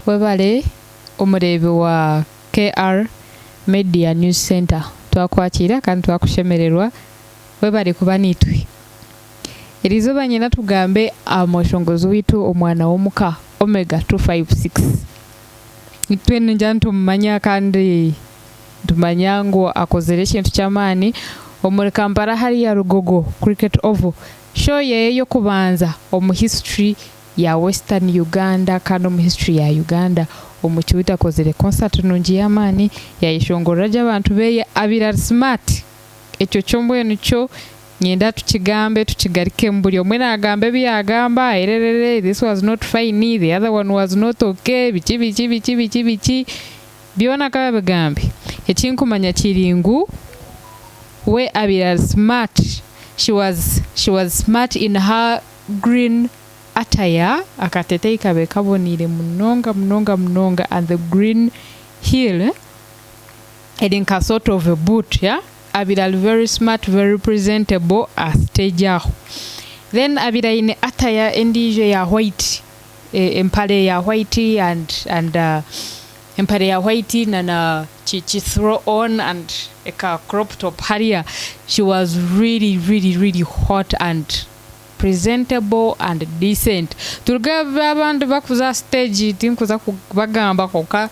Webare omureebi wa KR Media News Center. Twakwakiira kandi twakushemererwa. Webare kuba naitwe. Eriizooba nyenda tugambe aha mweshongozi waitu omwana w'omuka Omega 256. Twena ningira nitumumanya kandi nitumanya ngu akozire ekintu ky'amaani omuri Kampala hariya Lugogo Cricket Oval. Show ye y'okubanza omu history ya Western Uganda kandi omu history ya Uganda omukiwita akozire concert nungi y'amaani yayeshongorera gye abantu beye abaire ari smart. Ekyo kyo mbwenu kyo nyenda tukigambe tukigarukemu buri omwe nagamba ebi yagamba ererere this was not fine the other one was not okay biki biki biki biki biki byona kababigambe. Ekinkumanya kiri ngu we abaire ari smart she was she was smart in her green attire akateteeyi kabaire kaboneire munonga munonga munonga and the green heel eri nka sort of a boot yeah? Abaire ari very smart very presentable aha stage aho. Then abaire aine attire endiijo eya white empare ya white and and empare ya white na na ki ki throw on and eka crop top hariya. She was really really really hot and presentable and decent. Turuge abandi bakuza aha stage tinkuza kubagamba kwonka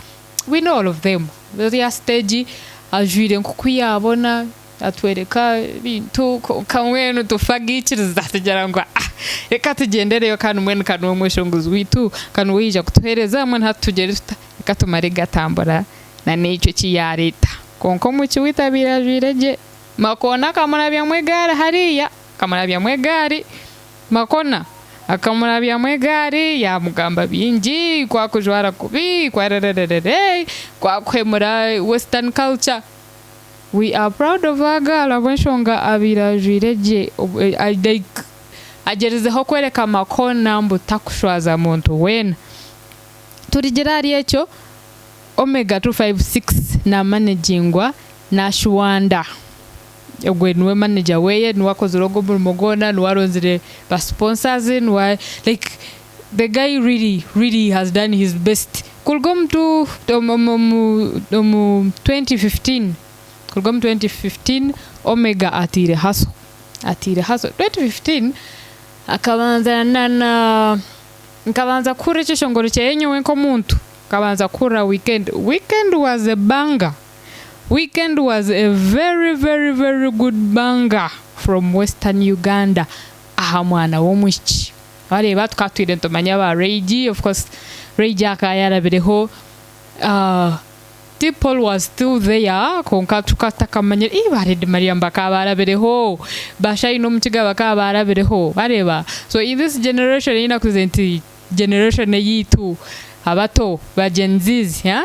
we know all of them. Bari aha stage ajwaire nk'oku yaabona atworeka ebintu kwonka mbwenu tufagiikiriza tugira ngu ah reka tugyendereyo kandi mbwenu ka niwe mweshongozi waitu ka niwe yaija kutuheereza mbwenu hati tugyere tuta reka tumare gatambura na n'ekyo eki yaareeta. Kwonka omwishiki waitu abaire ajwaire gye Makona akamurabyamu egaari hariya akamurabyamu egaari Makona akamurabyamu egaari yaamugamba bingi ku akujwara kubi ku arerererere ku akuhemura western culture. We are proud of our girl ahabw'enshonga abaire ajwaire gye like agyerizeho kworeka Makona mbu takushwaza muntu weena. Turugire ahari ekyo, Omega 256 naamanegingwa Nash Wanda. Ogwe niwe manager weye, niwe akozire ogwo omurimo gwona, niwe aronzire ba sponsors, niwe like the guy really really has done his best. Kuruga omu tu omu omu omu 2015 kuruga omu 2015 Omega ataire hustle, ataire hustle. 2015 akabanza na na nkabanza kuhurira ekyeshongoro kyeye nyowe nk'omuntu, nkabanza kuhurira Weekend. Weekend was a banger. Weekend was a very very very good banger from Western Uganda aha mwana w'omwishiki. Wareeba tukaba tutwire nitumanya ba Ray G, of course Ray G akaba yarabireho, uh, T Paul was still there kwonka tukaba tutakamanyire, ii ba Lady Mariam bakaba barabireho, ba Shine Omukiga bakaba barabireho, wareeba? So in this generation ei nakuze nti generation eyaitu abato ba Gen Zs, yeah?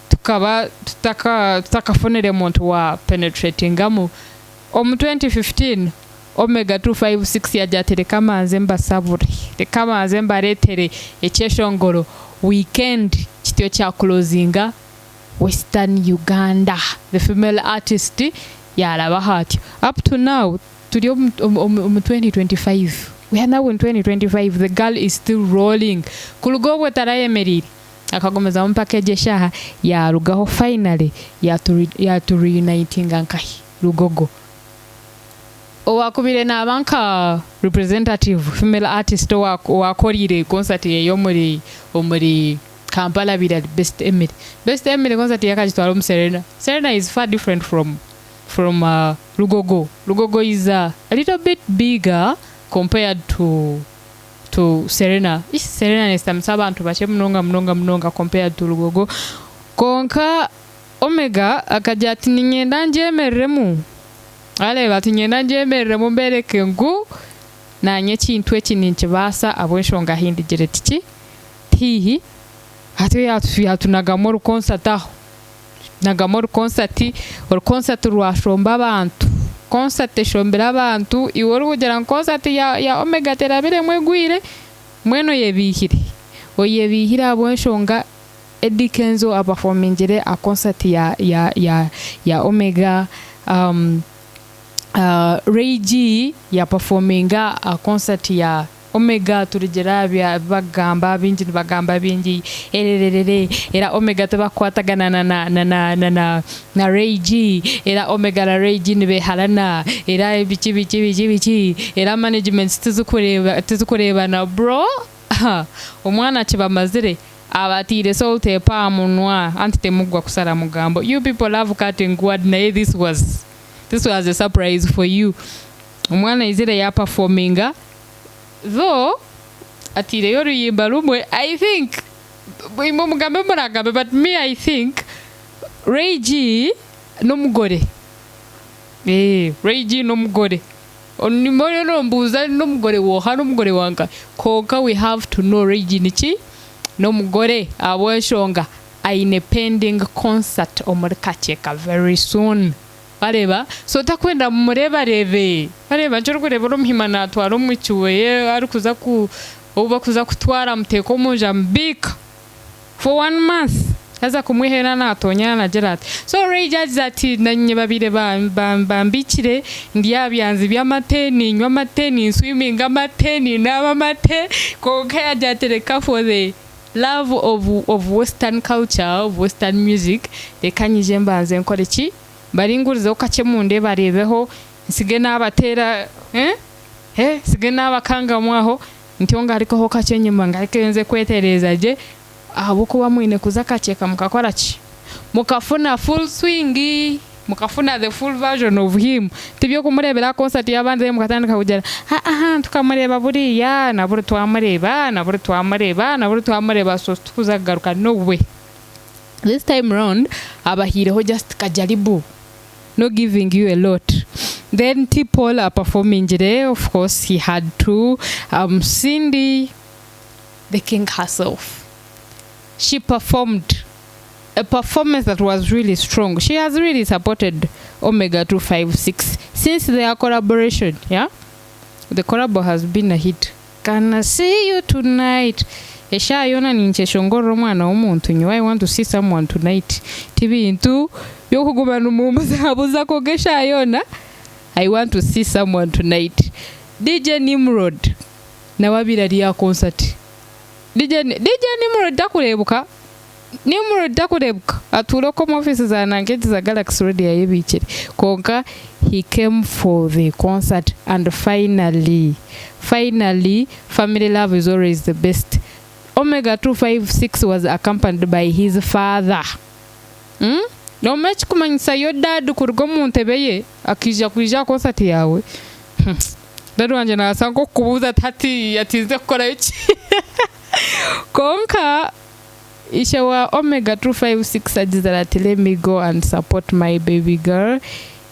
Tukaba tutaka tutakafunire muntu wa penetratingamu. Omu 2015 Omega 256 yagira ati reka manze mbasabure, reka manze mbaretere ekyeshongoro Weekend kityo kya closinga Western Uganda. The female artist yarabaho atyo. Up to now turi omu omu omu 2025, we are now in 2025 the girl is still rolling. Kuruga obwo tarayemereire. Akagumizamu mpaka egyo eshaaha yaarugaho finally yaatu reunitinga nkahi? Lugogo. Owaakubaire naaba nka representative female artist owaakoreire concert ye omuri omuri Kampala abaire ari Best Emily. Best Emily concert ye akagitwara omu Serena. Serena is far different from from Lugogo. Lugogo is a little bit bigger compared to to Serena. Ish Serena nesitamisa abantu bakye munonga munonga munonga compared to Lugogo. Kwonka Omega akagira ati niinyenda ngyemereremu. Areeba ati niinyenda ngyemereremu mbereke ngu naanye ekintu eki ninkibaasa ahabw'enshonga ahi ndigire tiki tihaihi. Atyo yaatunagamu orukonsati aho. Nagamu orukonsati, orukonsati rwashomba abantu. Konsati eshombire abantu, iwe orikugira ngu konsati ya ya Omega terabiremu egwire, mbwenu oyebiihire. Oyebiihire ahabw'enshonga Eddy Kenzo apafomingire aha konsati ya ya ya ya Omega, Ray G yapafominga aha konsati ya. Omega turugire aha bya bakugamba baingi nibagamba bingi erererere era Omega tibakukwatagana na na na na na na na Ray G era Omega na Ray G nibeharana era biki biki biki biki era managements tizikureeba tizikureebana bro omwana kibamazire abatiire salt epa aha munwa anti temugwa kusara mugambo you people love cutting word naye this was this was a surprise for you omwana aizire ya performinga Though ataireyo oruyimba rumwe I think imwe mugambe muragambe but me I think Ray G n'omugore eeh Ray G n'omugore oriyo nombuuza n'omugore woha n'omugore wanka kwonka we have to know Ray G niki n'omugore ahabw'enshonga aine pending concert omuri Kakyeka very soon. Wareeba? So otakwenda mumureebareebe. Wareeba nikyo orikureeba ori omuhima naatwara omwishiki we arikuza ku ou bakuza kutwara amuteeka omu nju amubiika for one month yaaza kumwihayo naaba naatoonyera naagira ati. So Ray yaagira ati nanye babaire bambiikire ndi aha byanzi by'amate niinywa amate, ninswiminga amate, ninaaba amate kwonka yaagira ati reka for the love of of western culture, of western music reka nyije mbanze nkore ki? Mbaringurizeho kakye mundeebareebeho, ntsige naabateera eh, eh, ntsige naabakangamu aho, ntyo ngarukeho kakye enyima ngaruke nze kwetereeza gye, ahabw'okuba mwine kuza Kakyeka mukakora ki? Mukafuna full swing, mukafuna the full version of him, tiby'okumureebera aha concert y'abandi then mukatandika kugira aha tukamureeba buriya, na buri twamureeba, na buri twamureeba, na buri twamureeba so tikuza kugaruka no way. This time round abahaireho just kajaribu no giving you a lot then T Paul aperformingire of course he had to um, Cindy the king herself she performed a performance that was really strong she has really supported Omega 256 since their collaboration yeah the collabo has been a hit Can I see you tonight Eshaaha yoona ninkyeshongorera omwana w'omuntu nyowe I want to see someone tonight Ti bintu by'okuguma nimumbuzabuza kwonka eshaaha yoona I want to see someone tonight DJ Nimrod nawe abaire ari aha concert DJ, DJ Nimrod takureebuka Nimrod takureebuka atuura okwo omu ofiisi za nanka egi za Galaxy Radio ayebiikire kwonka he came for the concert and finally finally family love is always the best Omega 256 was accompanied by his father mm? Nomanya ekikumanyisa your dad kuruga omu ntebe ye akaija kwija aha concert yaawe Dad wangye nabaasa nk'okukubuuza ati hati atinze kukorayo ki Kwonka ishe wa Omega 256 agizire ati let me go and support my baby girl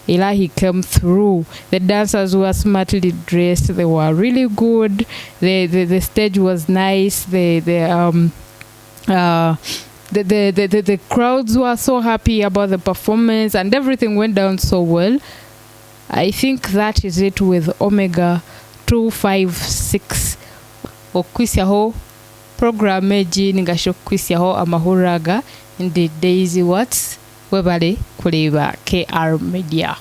era he came through. The dancers were smartly dressed, they were really good, the, the, the stage was nice, the, the, um, uh, the, the, the, the, the crowds were so happy about the performance and everything went down so well. I think that is it with Omega 256 okuhitsyaho puroguraamu egi ninga shi okukuhitsyaho amahurire aga ndi Daisy Watts webare kureeba KR Media.